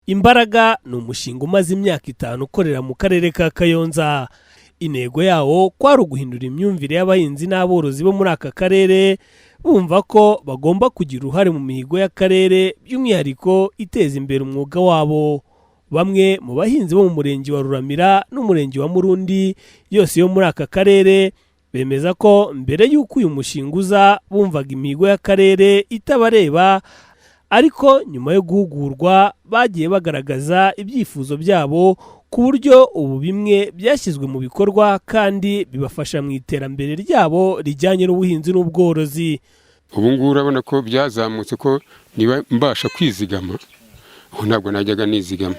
Imbaraga ni umushinga umaze imyaka 5 ukorera mu karere ka Kayonza. Intego yawo kwari uguhindura imyumvire y'abahinzi n'aborozi bo muri aka karere, bumva ko bagomba kugira uruhare mu mihigo y'akarere, by'umwihariko iteza imbere umwuga wabo. Bamwe mu bahinzi bo mu murenge wa Ruramira n'umurenge wa Murundi yose yo muri aka karere bemeza ko mbere y'uko uyu mushinga uza bumvaga imihigo y'akarere itabareba, ariko nyuma yo guhugurwa bagiye bagaragaza ibyifuzo byabo ku buryo ubu bimwe byashyizwe mu bikorwa kandi bibafasha mu iterambere ryabo rijyanye n'ubuhinzi n'ubworozi. Ubu ngubu urabona ko byazamutse, ko niba mbasha kwizigama, ubu ntabwo najyaga nizigama.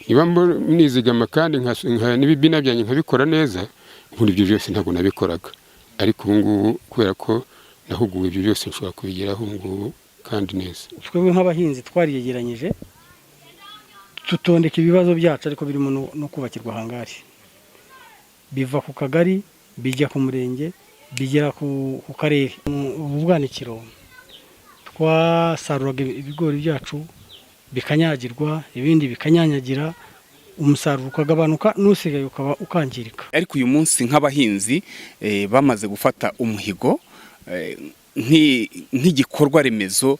Niba nizigama kandi n'ibibina byanjye nkabikora neza, ubundi ibyo byose ntabwo nabikoraga. Ariko ubu ngubu kubera ko nahuguwe, ibyo byose nshobora kubigeraho ubu ngubu kandi neza. Twebwe nk'abahinzi twariyegeranyije, tutondeka ibibazo byacu, ariko birimo no kubakirwa hangari. Biva ku kagari, bijya ku murenge, bigera ku karere. Ubu bwanikiro, twasaruraga ibigori byacu bikanyagirwa, ibindi bikanyanyagira, umusaruro ukagabanuka, n'usigaye ukaba ukangirika. Ariko uyu munsi nk'abahinzi bamaze gufata umuhigo nk'igikorwa remezo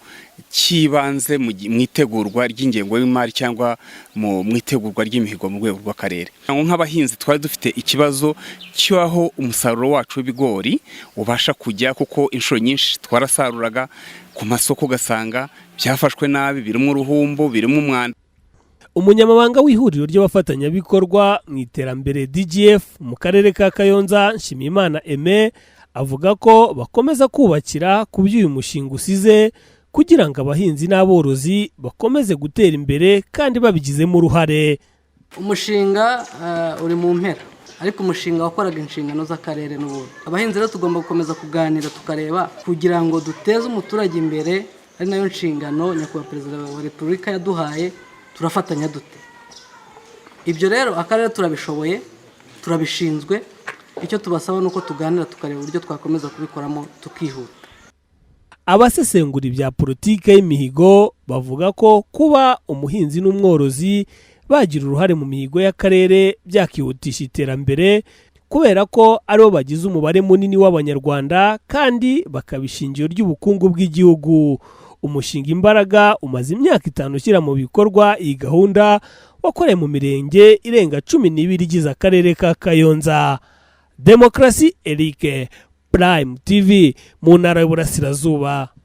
cy'ibanze mu itegurwa ry'ingengo y'imari cyangwa mu itegurwa ry'imihigo mu rwego rw'akarere. Nk'abahinzi twari dufite ikibazo cy'aho umusaruro wacu w'ibigori ubasha kujya, kuko inshuro nyinshi twarasaruraga, ku masoko ugasanga byafashwe nabi, birimo uruhumbu, birimo umwanda. Umunyamabanga w'ihuriro ry'abafatanyabikorwa mu iterambere DGF mu karere ka Kayonza, Nshimiyimana Aime, avuga ko bakomeza kubakira ku byo uyu mushinga usize kugira ngo abahinzi n'aborozi bakomeze gutera imbere kandi babigizemo uruhare. Umushinga uri mu mpera, ariko umushinga wakoraga inshingano z'akarere n'ubundi. Abahinzi rero tugomba gukomeza kuganira, tukareba kugira ngo duteze umuturage imbere, ari nayo nshingano Nyakubahwa Perezida wa Repubulika yaduhaye. Turafatanya dute ibyo rero? Akarere turabishoboye, turabishinzwe. Icyo tubasaba ni uko tuganira, tukareba uburyo twakomeza kubikoramo tukihuta. Abasesengura ibya politike y'imihigo bavuga ko kuba umuhinzi n'umworozi bagira uruhare mu mihigo y'akarere byakihutisha iterambere, kubera ko aribo bagize umubare munini w'Abanyarwanda kandi bakaba ishingiro ry'ubukungu bw'igihugu. Umushinga Imbaraga umaze imyaka 5 ushyira mu bikorwa iyi gahunda, wakoreye mu mirenge irenga 12 igize akarere ka Kayonza. Demokarasi Eric, Prime TV, mu ntara y'Uburasirazuba.